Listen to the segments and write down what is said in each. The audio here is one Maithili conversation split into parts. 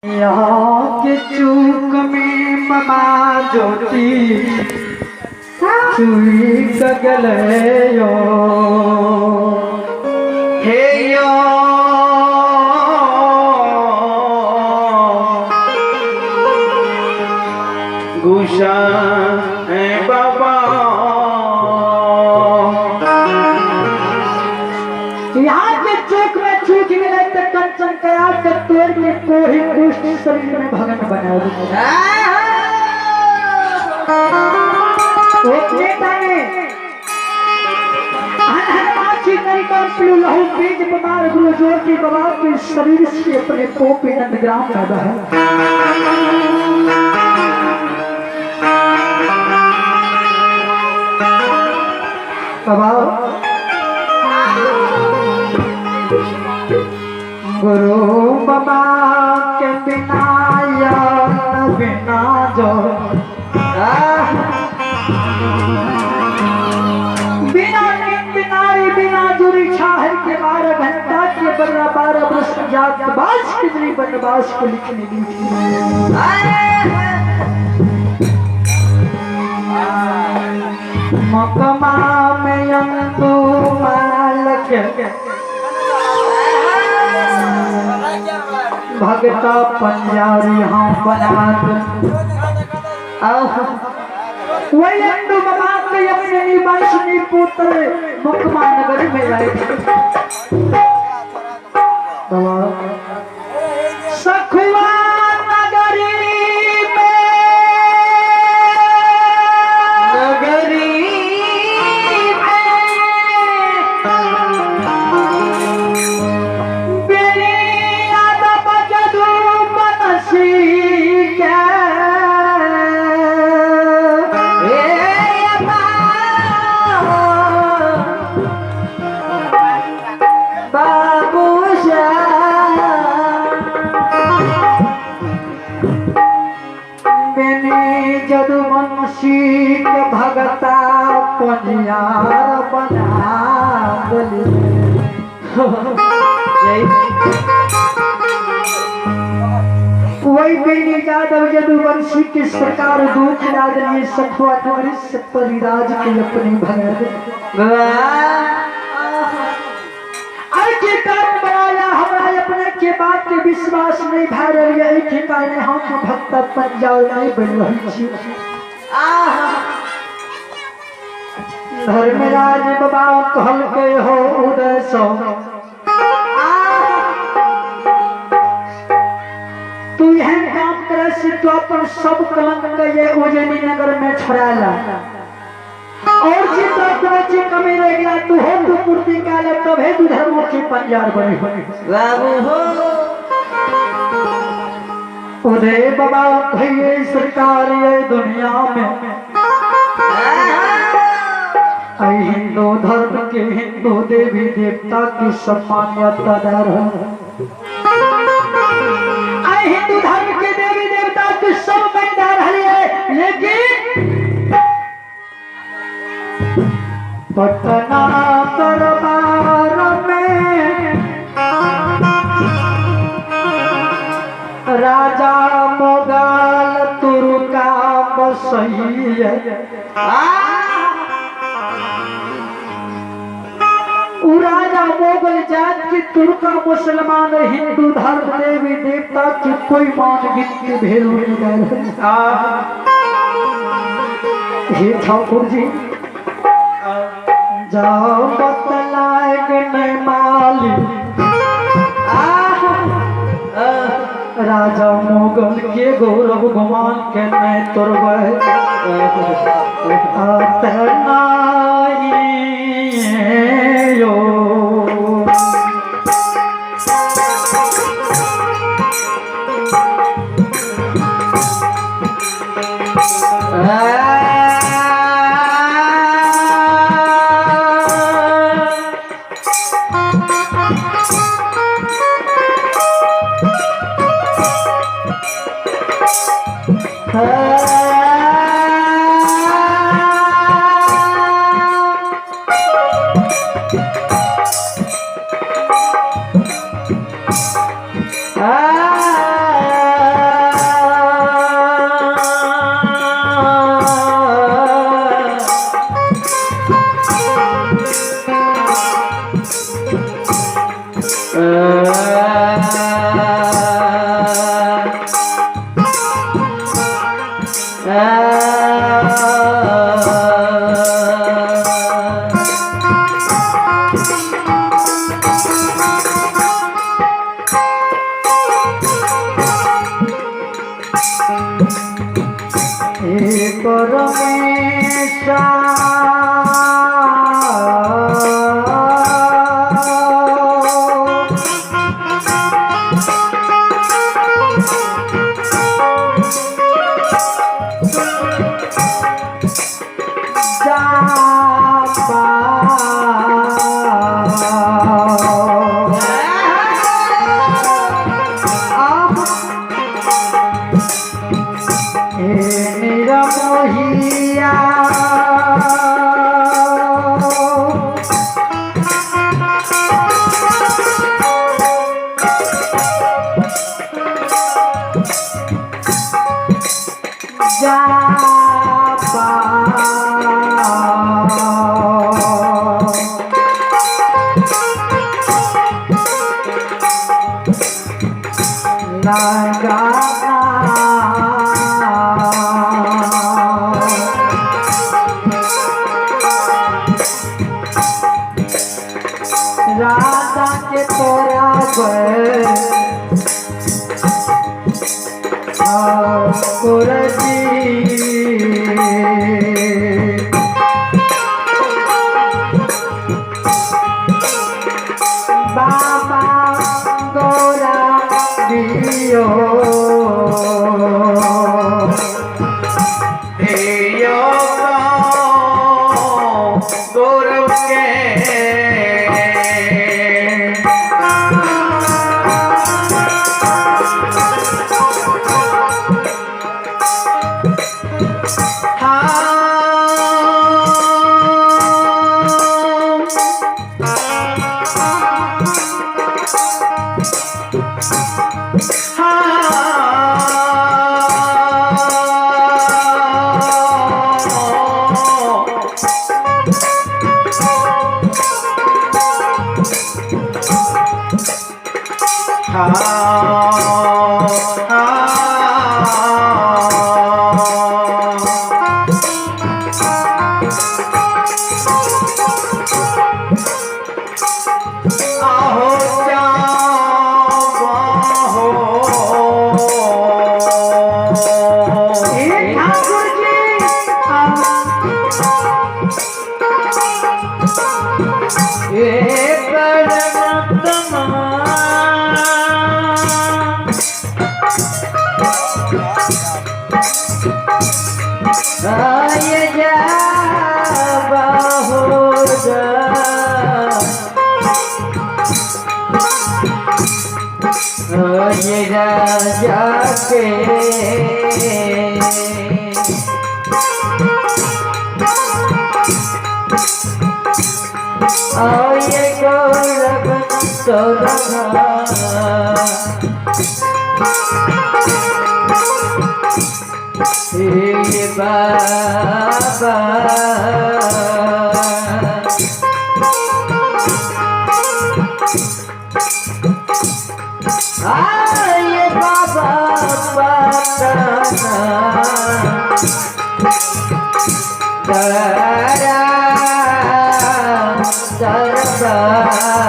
यहाँ के चूक में ममा ज्योति चुई गले यो हे यो गुशा बाबा। यहाँ के चूक में चूक मिले तो कंचन करा के तोड़ के कोही कुष्ठ शरीर में भगन बना लहू बीज बीमार गुरु ज्योति बाबा के शरीर से अपने पोपी नंदग्राम पैदा है। बाबा गुरु बाबा के बिना या बिना जो बिना नींद बिना जुरी छाहर के 12 घंटा के बर्रा 12 वर्ष जात बास कितनी बनवास को लिखने दी। मकमा में अंदू मालक भगता पंजारी हम बना वही अंडू बाबा के अपने निवासनी पुत्र मुकमा नगर में आए। सखुआ नगरी में नगरी में बेरी यादव जदू मनसी के जदुवंशी के भगता पनियार बना वही बेनी यादव जदुवंशी की सरकार दुख याद लिए सखुआ नगरी से परिराज के अपने भगत के कारण बनाया हमरा अपने के बात के विश्वास नहीं भा रही है के कारण हम भक्त पंजाब नहीं बन रही छी। धर्मराज बाबा कहल के हो उदय सो तू एहन काम करे से तू अपन सब कलंक के ये उज्जैनी नगर में छोड़ाला और जितना कोई कमी रह गया तू हो तू पूर्ति काल तब है तू धर्म के पंजार बने हो बाबू हो। उदय बाबा कहिए सरकार ये दुनिया में आई हिंदू धर्म के हिंदू देवी देवता की सम्मान्यता दर है। आई हिंदू धर्म के देवी देवता की सब बंदार है लेकिन पटना दरबार में राजा मुगल तुर्का बसैया राजा मुगल जात की तुर्का मुसलमान हिंदू धर्म देवी देवता की कोई मान गिनती भेलू नहीं। हे ठाकुर जी जाओ बतलाए नहीं माली राजा मुगल के गौरव गुमान के नहीं तुरबे यो। परमेश्वर निरमोहिया जा राधा के तोरा ठाकुर जी बाबा गौरा दियो गौरव के ठाकुर जी परमात्मा आय जा बाहोदा आय राजा के आय गौरव सौरभ हे बाबा आए बाबा पतना दरा दरबार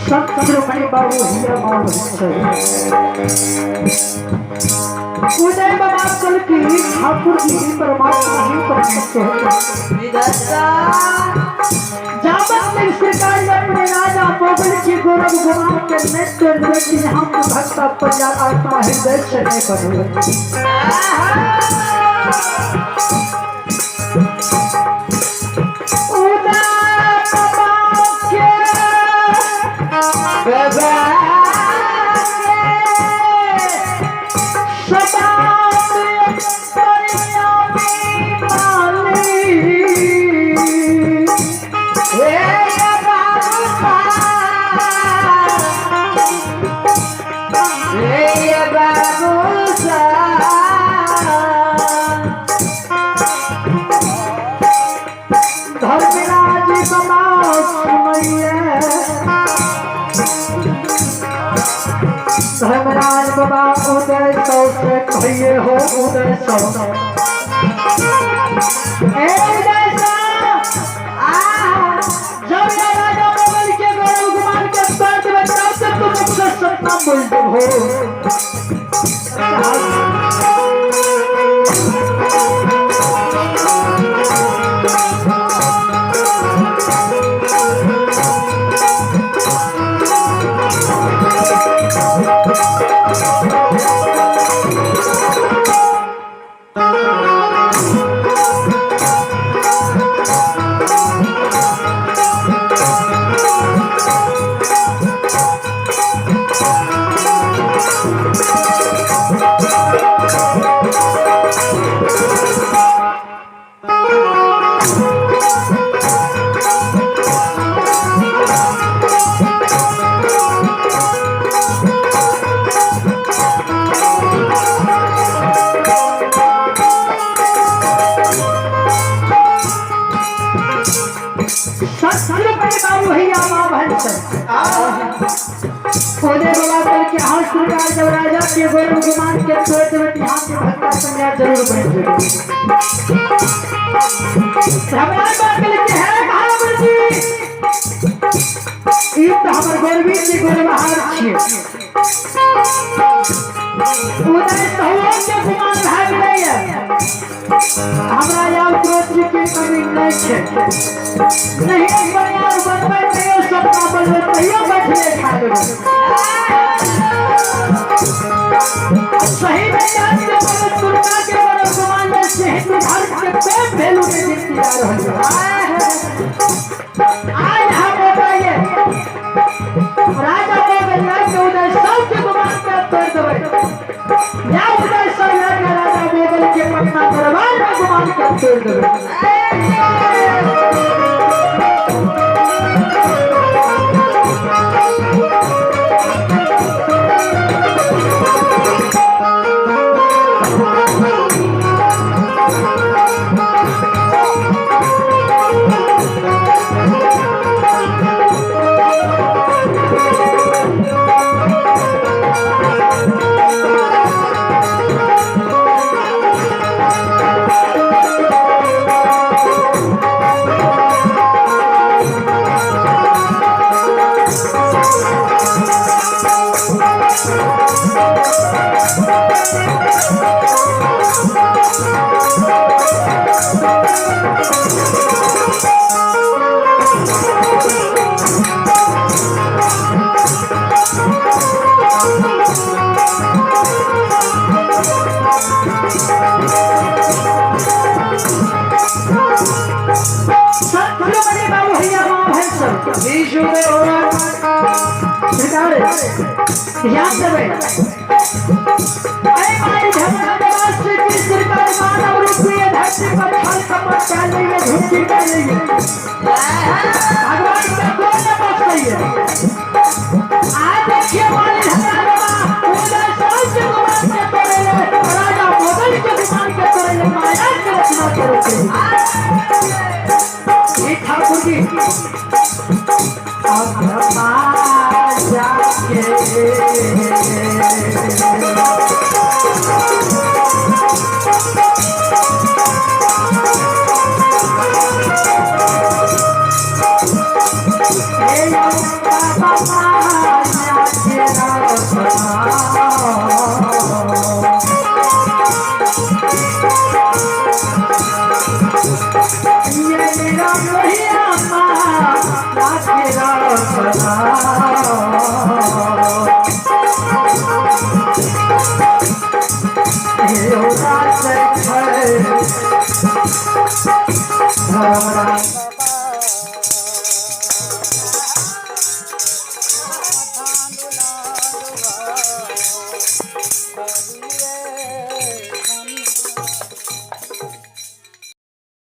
संत शिरोमणि बाबू हीरा बाबू उदय बाबा कल की ठाकुर जी ही परमात्मा ही परमेश्वर जाबत में सरकार अपने राजा मोगल की गौरव गुमान के नेत्र लेकिन हम भक्त प्रजा आत्मा हृदय से नहीं बने। उदय बाबा के बाबा धर्मराज बाबा उदय सौ से कहिए हो उदय सौ ए उदय सौ आ जब ये राजा मोगल के गौरव गुमान के साथ में तब तक तुम मुझसे सपना बोल देबो। बाबू भैया माँ बहन सब खोदे बाबा कर के हाथ सरकार जब राजा के गौरव गुमान के तोड़ देवे यहाँ के भक्ता संज्ञा जरूर बन जाए। हमरा बात के है महावीर जी ई तो हमर गौरवी के गौरवहार छिए। उदय सहुआ के गुमान भए गेलैया। हमरा यार क्रोध के कमी नहीं छे। नहीं बढ़िया बनबै तैयो सपना बनबै तैयो बैठले खा लेबै। सही में याद के बनल तुलना के बनल गुमान में से हिंदू धर्म के प्रेम वैल्यू में गिनती आ रहल है। आज हम बताइए राजा को गलिया के उदय सब के गुमान के तोड़ देबै। या उदय सब लड़का राजा मोगल के पटना दरबार में गुमान के तोड़ देबै। ध्यान देबै। अरे मारी झगड़ा से की सरकार मानव रूपी धरती पर छल कपट कर लइए झूठी कर लइए भगवान के कोई न बचैए। आज देखिए मारी झगड़ा बाबा उदय सब के गुमान के तोड़े ले राजा मोगल के गुमान के तोड़े ले माया के रचना करे। ठाकुर जी